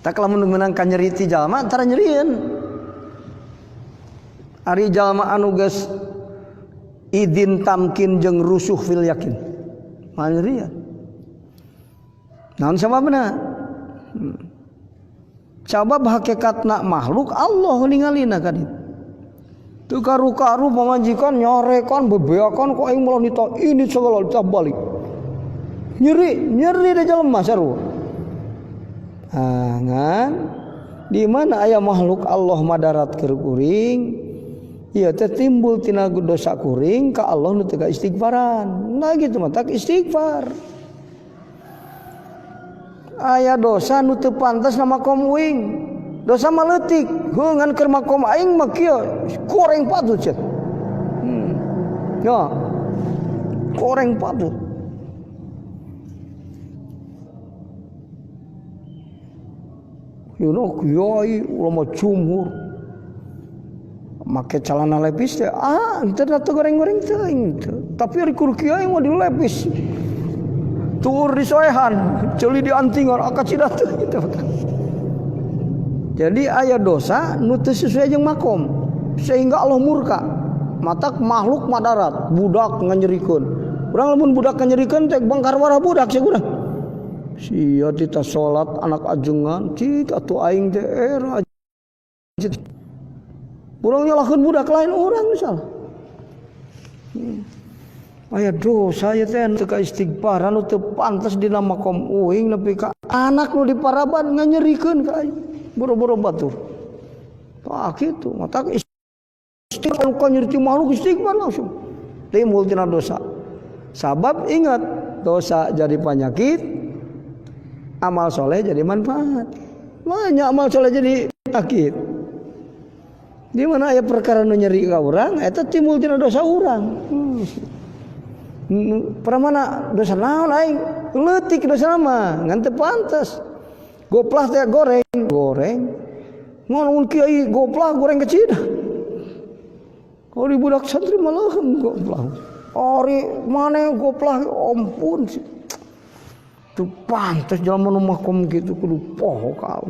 Tak lamun meunang ka nyeri ti jalma tara nyerieun. Ari jalma anu geus idin tamkin jeung rusuh fil yakin. Moal nyerieun. Naon sababna? Sabab hakikatna makhluk Allah ningalina ka ditu. Teu karu-karu pamajikan nyarekan bebeakan ku aing moal nita ini segala balik. Nyeri, nyeri di jelema sarua. Ah, ngan di mana aya makhluk Allah madarat keur kuring, ieu teh timbul tina dosa kuring ka Allah nu teu istighfaran. Nah gitu mah tak istighfar. Aya dosa nu teu pantas na makom uing. Dosa mah leutik, heuh ngan keur makom aing mah kieu goreng patut cenah. Ya. Goreng patut. Yeuh kiai ulama jumhur make celana lepis teh ah teu da goreng-goreng teuing teu. Tapi ari kur kiai mah dilepis. Tur disoehan, ceuli diantingan akacida teu gitu. Jadi aya dosa nu teu sesuai jeung makom sehingga Allah murka. Matak makhluk madarat, budak nganyerikeun. Urang lamun budak nganyerikeun teh bangkar warah budak sia urang. Sia tita salat anak ajengan, cik atuh aing teh era. Urang nyalahkeun budak lain urang salah. Aya dosa ieu teh teu ka istighfar anu teu pantas dina makom uing nepi ka anak nu diparaban nganyerikeun ka aing. Boro-boro batur. Tah kitu, matak istighfar ka nyeri ti makhluk istighfar langsung. Timbul tina dosa. Sabab ingat, dosa jadi penyakit, amal soleh jadi manfaat. Banyak amal soleh jadi penyakit. Di mana aya perkara nu nyeri ka urang, eta timbul tina dosa urang. Pramana dosa naon aing? Leutik dosa mah, ngan teu pantes. Goplah teh goreng, goreng. Ngan kiai goplah goreng kecil. Ari budak santri malah goplah. Ari maneh goplah ampun. Teu pantes jelema nu makom kitu kudu poho ka.